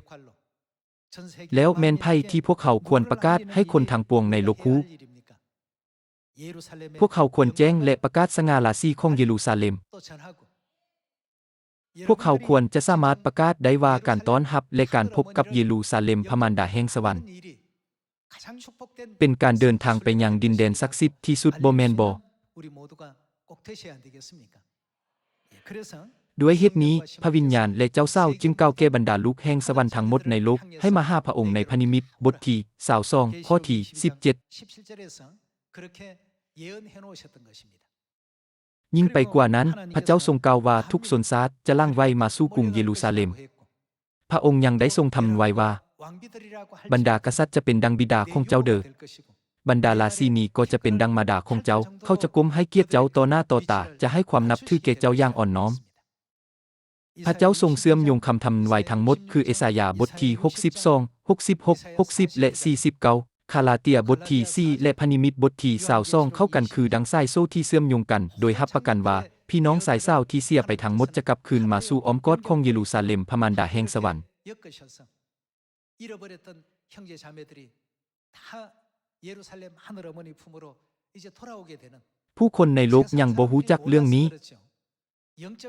ແລ້ວແມ່ນໃຜທີ່ພວກເຮົາຄວນປະກາດໃຫ້ຄົນທັງປວງໃນໂລກຮູ້? ພວກເຮົາຄວນແຈ້ງ ແລະ ປະກາດສະຫງ່າລາສີຂອງເຢຣູຊາເລັມ. ພວກເຮົາຄວນຈະສາມາດປະກາດໄດ້ວ່າການຕ້ອນຮັບ ແລະ ການພົບກັບເຢຣູຊາເລັມພະມານດາແຫ່ງສະຫວັນ ເປັນການເດີນທາງໄປຍັງດິນແດນສັກສິດທີ່ສຸດ, ບໍ່ແມ່ນບໍ? ເພາະ ດ້ວຍເຫດນີ້, ພະວິນຍານ ແລະ ເຈົ້າສາວຈຶ່ງກ່າວແກ່ບັນດາລູກແຫ່ງສະຫວັນທັງໝົດໃນໂລກ ໃຫ້ມາຫາພະອົງໃນພະນິມິດ ບົດທີຊາວສອງ ຂໍ້ທີສິບເຈັດ. ຍິ່ງໄປກວ່ານັ້ນ, ພະເຈົ້າຊົງກ່າວວ່າທຸກຊົນຊາດຈະຫຼັ່ງໄຫວມາສູ່ກຸງເຢຣູຊາເລັມ. ພະອົງຍັງໄດ້ຊົງທຳນາຍວ່າ, ບັນດາກະສັດຈະເປັນດັ່ງບິດາຂອງເຈົ້າເດີ. ບັນດາລາຊິນີກໍຈະເປັນດັ່ງມາດາຂອງເຈົ້າ. ເຂົາຈະກົ້ມໃຫ້ກຽດເຈົ້າຕໍ່ໜ້າຕໍ່ຕາ, ຈະໃຫ້ຄວາມນັບຖືແກ່ເຈົ້າຢ່າງອ່ອນນ້ອມ. ພະເຈົ້າຊົງເຊື່ອມໂຍງຄຳທຳນາຍທັງໝົດ ຄືເອສາຍາບົດທີຫົກສິບສອງ, ຫົກສິບຫົກ, ຫົກສິບ ແລະ ສີ່ສິບເກົ້າ, ກາລາເຕຍບົດທີສີ່ ແລະ ພະນິມິດບົດທີຊາວສອງ ເຂົ້າກັນຄືດັ່ງສາຍໂສ້ທີ່ເຊື່ອມໂຍງກັນ, ໂດຍຮັບປະກັນວ່າ ພີ່ນ້ອງຊາຍສາວທີ່ເສຍໄປທັງໝົດຈະກັບຄືນມາສູ່ອ້ອມກອດຂອງເຢຣູຊາເລັມ, ພະມານດາແຫ່ງສະຫວັນ. 이잃어버렸던 형제 자매들이 다 예루살렘 하늘 어머니 품으로 이제 돌아오게 되는. ຜູ້ຄົນໃນໂລກຍັງບໍ່ຮູ້ຈັກເລື່ອງນີ້.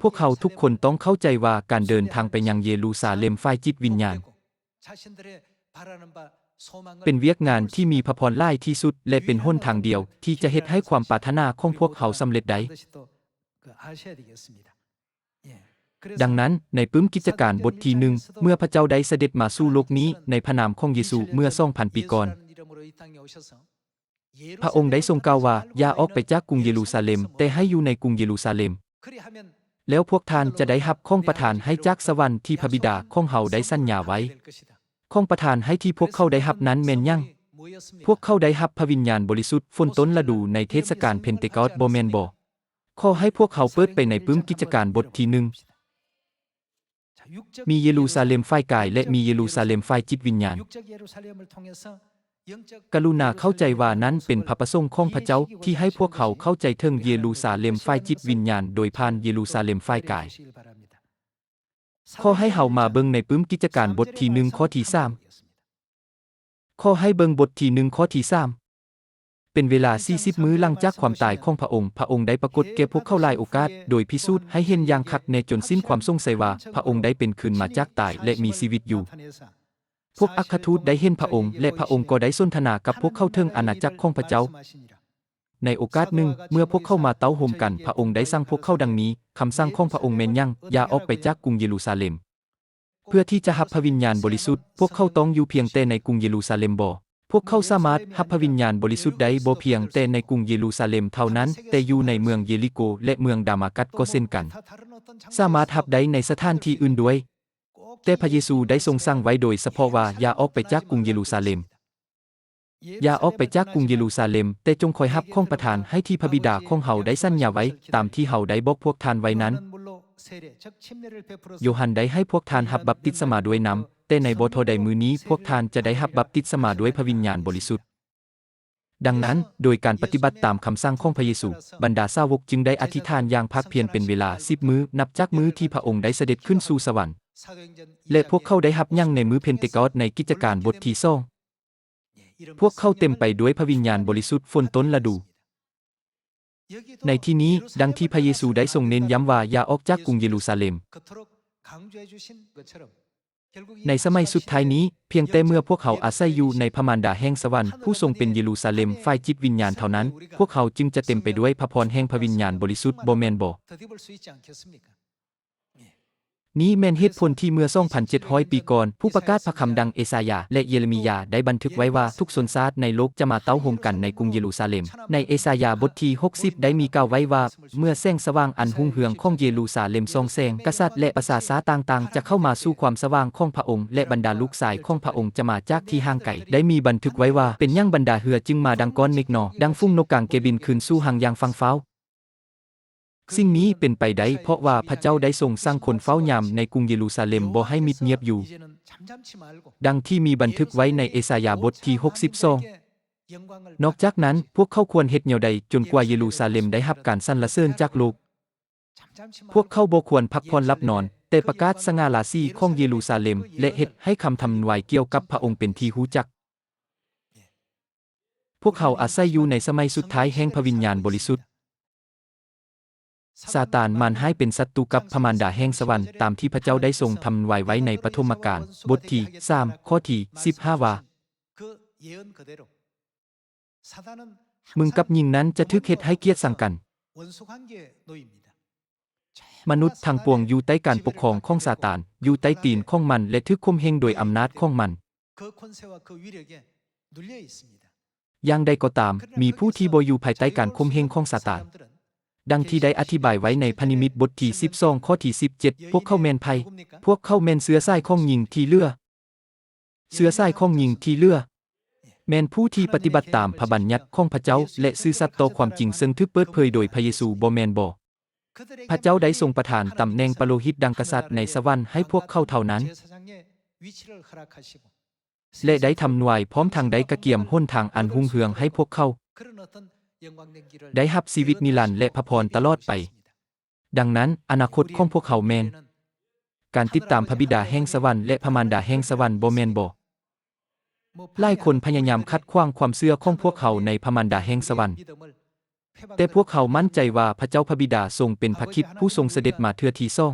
ພວກເຮົາທຸກຄົນຕ້ອງເຂົ້າໃຈວ່າການເດີນທາງໄປຍັງເຢຣູຊາເລັມຝ່າຍຈິດວິນຍານ 자신들의 바라는 바 소망을 ເປັນວຽກງານທີ່ມີພະພອນຫຼາຍທີ່ສຸດ ແລະ ເປັນຫົນທາງດຽວທີ່ຈະເຮັດໃຫ້ຄວາມປາດຖະໜາຂອງພວກເຮົາສຳເລັດໄດ້. 반드시 또 그 아셔야 되겠습니다. ດັ່ງນັ້ນ, ໃນປຶ້ມກິດຈະການບົດທີໜຶ່ງ, ເມື່ອພະເຈົ້າໄດ້ສະເດັດມາສູ່ໂລກນີ້ໃນພະນາມຂອງເຢຊູເມື່ອສອງພັນປີກ່ອນ, ພະອົງໄດ້ຊົງກ່າວວ່າ, ຢ່າອອກໄປຈາກກຸງເຢຣູຊາເລັມ, ແຕ່ໃຫ້ຢູ່ໃນກຸງເຢຣູຊາເລັມ. ແລ້ວພວກທ່ານຈະໄດ້ຮັບຂອງປະທານໃຫ້ຈາກສະຫວັນທີ່ພະບິດາຂອງເຮົາໄດ້ສັນຍາໄວ້. ຂອງປະທານໃຫ້ທີ່ພວກເຂົາໄດ້ຮັບນັ້ນແມ່ນຫຍັງ? ພວກເຂົາໄດ້ຮັບພະວິນຍານບໍລິສຸດຝົນຕົ້ນລະດູໃນເທດສະການເພັນເຕກອດ ບໍ່ແມ່ນບໍ? ຂໍໃຫ້ພວກເຮົາເປີດໄປໃນປຶ້ມກິດຈະການບົດທີໜຶ່ງ. ມີເຢຣູຊາເລັມຝ່າຍກາຍ ແລະ ມີເຢຣູຊາເລັມຝ່າຍຈິດວິນຍານ. ກະລຸນາເຂົ້າໃຈວ່ານັ້ນເປັນພະປະສົງຂອງພະເຈົ້າ ທີ່ໃຫ້ພວກເຮົາເຂົ້າໃຈເຖິງເຢຣູຊາເລັມຝ່າຍຈິດວິນຍານ ໂດຍຜ່ານເຢຣູຊາເລັມຝ່າຍກາຍ. ຂໍໃຫ້ເຮົາມາເບິ່ງໃນປຶ້ມກິດຈະການບົດທີໜຶ່ງ ຂໍ້ທີສາມ. ຂໍໃຫ້ເບິ່ງບົດທີໜຶ່ງ ຂໍ້ທີສາມ. ເປັນເວລາສີ່ສິບມື້ຫຼັງຈາກຄວາມຕາຍຂອງພະອົງ, ພະອົງໄດ້ປາກົດແກ່ພວກເຂົາຫຼາຍໂອກາດ, ໂດຍພິສູດໃຫ້ເຫັນຢ່າງຄັກແນ່ຈົນສິ້ນຄວາມສົງໄສວ່າ ພະອົງໄດ້ເປັນຄືນມາຈາກຕາຍ ແລະ ມີຊີວິດຢູ່. ພວກອັກຄະທູດໄດ້ເຫັນພະອົງ, ແລະ ພະອົງກໍໄດ້ສົນທະນາກັບພວກເຂົາເຖິງອານາຈັກຂອງພະເຈົ້າ. ໃນໂອກາດໜຶ່ງ, ເມື່ອພວກເຂົາມາເຕົ້າໂຮມກັນ, ພະອົງໄດ້ສັ່ງພວກເຂົາດັ່ງນີ້, ຄຳສັ່ງຂອງພະອົງແມ່ນຫຍັງ? ຢ່າອອກໄປຈາກກຸງເຢຣູຊາເລັມ. ເພື່ອທີ່ຈະຮັບພະວິນຍານບໍລິສຸດ, ພວກເຂົາຕ້ອງຢູ່ພຽງແຕ່ໃນກຸງເຢຣູຊາເລັມບໍ? ພວກເຂົາສາມາດຮັບພະວິນຍານບໍລິສຸດໄດ້ບໍ່ພຽງແຕ່ໃນກຸງເຢຣູຊາເລັມເທົ່ານັ້ນ, ແຕ່ຢູ່ໃນເມືອງເຢລິໂກ ແລະ ເມືອງດາມາກັດກໍເຊັ່ນກັນ. ສາມາດຮັບໄດ້ໃນສະຖານທີ່ອື່ນດ້ວຍ. ແຕ່ພະເຢຊູໄດ້ຊົງສັ່ງໄວ້ໂດຍສະເພາະວ່າ, ຢ່າອອກໄປຈາກກຸງເຢຣູຊາເລັມ. ຢ່າອອກໄປຈາກກຸງເຢຣູຊາເລັມ, ແຕ່ຈົ່ງຄອຍຮັບຂອງປະທານໃຫ້ທີ່ພະບິດາຂອງເຮົາໄດ້ສັນຍາໄວ້, ຕາມທີ່ເຮົາໄດ້ບອກພວກທ່ານໄວ້ນັ້ນ. ໂຢຮັນໄດ້ໃຫ້ພວກທ່ານຮັບບັບຕິດສະມາດ້ວຍນ້ຳ, ແຕ່ໃນບໍ່ທໍ່ໃດມື້ນີ້ພວກທ່ານຈະໄດ້ຮັບບັບຕິດສະມາດ້ວຍພະວິນຍານບໍລິສຸດ. ດັ່ງນັ້ນ, ໂດຍການປະຕິບັດຕາມຄຳສັ່ງຂອງພະເຢຊູ, ບັນດາສາວົກຈຶ່ງໄດ້ອະທິຖານຢ່າງພາກພຽນເປັນເວລາສິບມື້, ນັບຈາກມື້ທີ່ພະອົງໄດ້ສະເດັດຂຶ້ນສູ່ສະຫວັນ. ແລະ ພວກເຂົາໄດ້ຮັບຫຍັງໃນມື້ເພັນເຕກອດໃນກິດຈະການບົດທີສອງ? ພວກເຂົາເຕັມໄປດ້ວຍພະວິນຍານບໍລິສຸດຝົນຕົ້ນລະດູ. ໃນທີ່ນີ້, ດັ່ງທີ່ພະເຢຊູໄດ້ຊົງເນັ້ນຢ້ຳວ່າ, ຢ່າອອກຈາກກຸງເຢຣູຊາເລັມ. ໃນສະໄໝສຸດທ້າຍນີ້, ພຽງແຕ່ເມື່ອພວກເຮົາອາໄສຢູ່ໃນພະມານດາແຫ່ງສະຫວັນ, ຜູ້ຊົງເປັນເຢຣູຊາເລັມຝ່າຍຈິດວິນຍານເທົ່ານັ້ນ, ພວກເຮົາຈຶ່ງຈະເຕັມໄປດ້ວຍພະພອນແຫ່ງພະວິນຍານບໍລິສຸດ, ບໍ່ແມ່ນບໍ? ນີ້ແມ່ນເຫດຜົນທີ່ເມື່ອສອງພັນເຈັດຮ້ອຍປີກ່ອນ, ຜູ້ປະກາດພະຄຳດັ່ງເອສາຍາ ແລະ ເຢເຣມີຍາໄດ້ບັນທຶກໄວ້ວ່າ ທຸກຊົນຊາດໃນໂລກຈະມາເຕົ້າໂຮມກັນໃນກຸງເຢຣູຊາເລັມ. ໃນເອສາຍາບົດທີຫົກສິບໄດ້ມີກ່າວໄວ້ວ່າ, ເມື່ອແສງສະຫວ່າງອັນຮຸ່ງເຮືອງຂອງເຢຣູຊາເລັມສ່ອງແສງ, ກະສັດ ແລະ ປະຊາຊາດຕ່າງໆຈະເຂົ້າມາສູ່ຄວາມສະຫວ່າງຂອງພະອົງ, ແລະ ບັນດາລູກຊາຍຂອງພະອົງຈະມາຈາກທີ່ຫ່າງໄກ. ໄດ້ມີບັນທຶກໄວ້ວ່າ, ເປັນຫຍັງບັນດາເຮືອຈຶ່ງມາດັ່ງກ້ອນເມກໜໍ, ດັ່ງຝູງນົກກາງແກ່ບິນຄືນສູ່ຮັງຢ່າງຝັ່ງຟ້າວ? ສິ່ງນີ້ເປັນໄປໄດ້ເພາະວ່າພະເຈົ້າໄດ້ຊົງສັ່ງຄົນເຝົ້າຍາມໃນກຸງເຢຣູຊາເລັມບໍ່ໃຫ້ມິດງຽບຢູ່, ດັ່ງທີ່ມີບັນທຶກໄວ້ໃນເອສາຍາບົດທີຫົກສິບສອງ. ນອກຈາກນັ້ນ, ພວກເຂົາຄວນເຮັດແນວໃດຈົນກວ່າເຢຣູຊາເລັມໄດ້ຮັບການສັນລະເສີນຈາກໂລກ? ພວກເຂົາບໍ່ຄວນພັກຜ່ອນຫຼັບນອນ, ແຕ່ປະກາດສະຫງ່າລາສີຂອງເຢຣູຊາເລັມ ແລະ ເຮັດໃຫ້ຄຳທຳນາຍກ່ຽວກັບພະອົງເປັນທີ່ຮູ້ຈັກ. ພວກເຮົາອາໄສຢູ່ໃນສະໄໝສຸດທ້າຍແຫ່ງພະວິນຍານບໍລິສຸດ. ຊາຕານມານຮ້າຍເປັນສັດຕູກັບພະມານດາແຫ່ງສະຫວັນ, ຕາມທີ່ພະເຈົ້າໄດ້ຊົງທຳນາຍໄວ້ໃນປະຖົມມະການ ບົດທີສາມ ຂໍ້ທີສິບຫ້າວ່າ, ມຶງກັບຍິງນັ້ນຈະຖືກເຮັດໃຫ້ກຽດຊັງກັນ. ມະນຸດທັງປວງຢູ່ໃຕ້ການປົກຄອງຂອງຊາຕານ, ຢູ່ໃຕ້ຕີນຂອງມັນ ແລະ ຖືກຂົ່ມເຫງໂດຍອຳນາດຂອງມັນ. ຢ່າງໃດກໍຕາມ, ມີຜູ້ທີ່ບໍ່ຢູ່ພາຍໃຕ້ການຂົ່ມເຫງຂອງຊາຕານ. ດັ່ງທີ່ໄດ້ອະທິບາຍໄວ້ໃນພະນິມິດບົດທີສິບສອງ ຂໍ້ທີສິບເຈັດ, ພວກເຂົາແມ່ນໃຜ? ພວກເຂົາແມ່ນເຊື້ອສາຍຂອງຍິງທີ່ເຫຼືອ. ເຊື້ອສາຍຂອງຍິງທີ່ເຫຼືອ ແມ່ນຜູ້ທີ່ປະຕິບັດຕາມພະບັນຍັດຂອງພະເຈົ້າ ແລະ ຊື່ສັດຕໍ່ຄວາມຈິງເຊິ່ງຖືກເປີດເຜີຍໂດຍພະເຢຊູ, ບໍ່ແມ່ນບໍ? ພະເຈົ້າໄດ້ຊົງປະທານຕຳແໜ່ງປະໂລຫິດດັ່ງກະສັດໃນສະຫວັນໃຫ້ພວກເຂົາເທົ່ານັ້ນ ແລະ ໄດ້ທຳນວາຍ ພ້ອມທັງໄດ້ກະກຽມຫົນທາງອັນຮຸ່ງເຮືອງໃຫ້ພວກເຂົາ ໄດ້ຮັບຊີວິດນິລັນ ແລະ ພະພອນຕະຫຼອດໄປ. ດັ່ງນັ້ນ, ອະນາຄົດຂອງພວກເຮົາແມ່ນການຕິດຕາມພະບິດາແຫ່ງສະຫວັນ ແລະ ພະມານດາແຫ່ງສະຫວັນ, ບໍ່ແມ່ນບໍ? ຫຼາຍຄົນພະຍາຍາມຂັດຂວາງຄວາມເຊື່ອຂອງພວກເຮົາໃນພະມານດາແຫ່ງສະຫວັນ, ແຕ່ພວກເຮົາໝັ້ນໃຈວ່າພະເຈົ້າພະບິດາຊົງເປັນພະຄຣິດຜູ້ຊົງສະເດັດມາເທື່ອທີສອງ.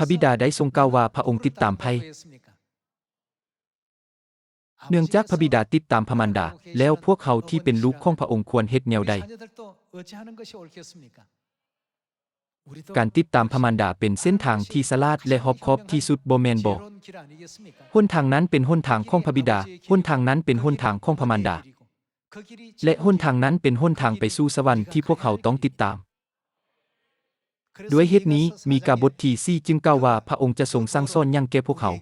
ພະບິດາໄດ້ຊົງກ່າວວ່າພະອົງຕິດຕາມໃຜ? ເນື່ອງຈາກພະບິດາຕິດຕາມພະມານດາ, ແລ້ວພວກເຮົາທີ່ເປັນລູກຂອງພະອົງຄວນເຮັດແນວໃດ? ການຕິດຕາມພະມານດາເປັນເສັ້ນທາງທີ່ສະຫຼາດ ແລະ ຮອບຄອບທີ່ສຸດ, ບໍ່ແມ່ນບໍ? ຫົນທາງນັ້ນເປັນຫົນທາງຂອງພະບິດາ, ຫົນທາງນັ້ນເປັນຫົນທາງຂອງພະມານດາ ແລະ ຫົນທາງນັ້ນເປັນຫົນທາງໄປສູ່ສະຫວັນທີ່ພວກເຮົາຕ້ອງຕິດຕາມ. ດ້ວຍເຫດນີ້, ມີກາບົດທີສີ່ຈຶ່ງກ່າວວ່າພະອົງຈະຊົງສັ່ງສອນຫຍັງແກ່ພວກເຮົາ.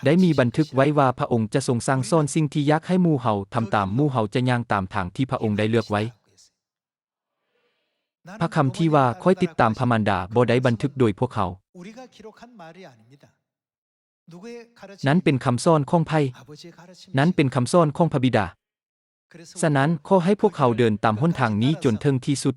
ໄດ້ມີບັນທຶກໄວ້ວ່າພະອົງຈະຊົງສັ່ງສອນສິ່ງທີ່ຢາກໃຫ້ໝູ່ເຮົາທຳຕາມ, ໝູ່ເຮົາຈະຍ່າງຕາມທາງທີ່ພະອົງໄດ້ເລືອກໄວ້. ພະຄຳທີ່ວ່າ ຂ້ອຍຕິດຕາມພະມານດາ ບໍ່ໄດ້ບັນທຶກໂດຍພວກເຮົາ. ນັ້ນເປັນຄຳສອນຂອງໃຜ? ນັ້ນເປັນຄຳສອນຂອງພະບິດາ. ສະນັ້ນ, ຂໍໃຫ້ພວກເຮົາເດີນຕາມຫົນທາງນີ້ຈົນເຖິງທີ່ສຸດ,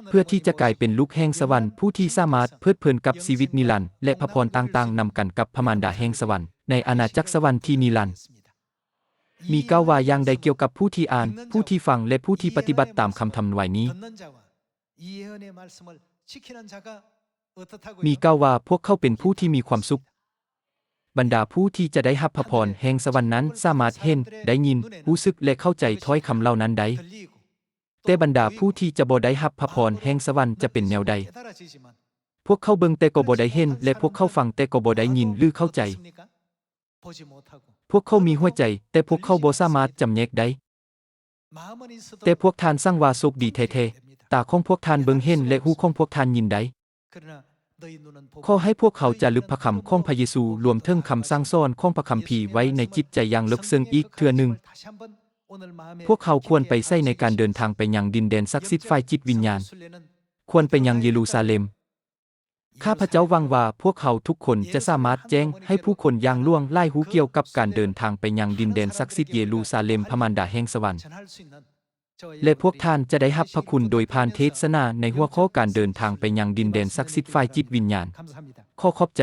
ເພື່ອທີ່ຈະກາຍເປັນລູກແຫ່ງສະຫວັນ, ຜູ້ທີ່ສາມາດເພີດເພີນກັບຊີວິດນິລັນ ແລະ ພະພອນຕ່າງໆນຳກັນກັບພະມານດາແຫ່ງສະຫວັນ ໃນອານາຈັກສະຫວັນທີ່ນິລັນ. ມີກ່າວວ່າຢ່າງໃດກ່ຽວກັບຜູ້ທີ່ອ່ານ, ຜູ້ທີ່ຟັງ ແລະ ຜູ້ທີ່ປະຕິບັດຕາມຄຳທຳນວາຍນີ້? ມີກ່າວວ່າພວກເຂົາເປັນຜູ້ທີ່ມີຄວາມສຸກ. ບັນດາຜູ້ທີ່ຈະໄດ້ຮັບພະພອນແຫ່ງສະຫວັນນັ້ນສາມາດເຫັນ, ໄດ້ຍິນ, ຮູ້ສຶກ ແລະ ເຂົ້າໃຈຖ້ອຍຄຳເຫຼົ່ານັ້ນໄດ້. ແຕ່ບັນດາຜູ້ທີ່ຈະບໍ່ໄດ້ຮັບພະພອນແຫ່ງສະຫວັນຈະເປັນແນວໃດ? ພວກເຂົາເບິ່ງແຕ່ກໍບໍ່ໄດ້ເຫັນ ແລະ ພວກເຂົາຟັງແຕ່ກໍບໍ່ໄດ້ຍິນ ຫຼື ເຂົ້າໃຈ. ພວກເຂົາມີຫົວໃຈ, ແຕ່ພວກເຂົາບໍ່ສາມາດຈຳແນກໄດ້. ແຕ່ພວກທ່ານຊ່າງວ່າໂຊກດີແທ້ໆ, ຕາຂອງພວກທ່ານເບິ່ງເຫັນ ແລະ ຫູຂອງພວກທ່ານຍິນໄດ້. ຂໍໃຫ້ພວກເຮົາຈາລຶກພະຄຳຂອງພະເຢຊູ, ລວມເຖິງຄຳສັ່ງສອນຂອງພະຄຳພີໄວ້ໃນຈິດໃຈຢ່າງເລິກເຊິ່ງອີກເທື່ອໜຶ່ງ. ພວກເຮົາຄວນໄປໃສໃນການເດີນທາງໄປຍັງດິນແດນສັກສິດຝ່າຍຈິດວິນຍານ? ຄວນໄປຍັງເຢຣູຊາເລັມ. ຂ້າພະເຈົ້າຫວັງວ່າພວກເຮົາທຸກຄົນຈະສາມາດແຈ້ງໃຫ້ຜູ້ຄົນຢ່າງຫຼວງຫຼາຍຮູ້ກ່ຽວກັບການເດີນທາງໄປຍັງດິນແດນສັກສິດເຢຣູຊາເລັມ, ພະມານດາແຫ່ງສະຫວັນ. ແລະ ພວກທ່ານຈະໄດ້ຮັບພະຄຸນໂດຍຜ່ານເທດສະໜາໃນຫົວຂໍ້ການເດີນທາງໄປຍັງດິນແດນສັກສິດຝ່າຍຈິດວິນຍານ. ຂໍຂອບໃຈ.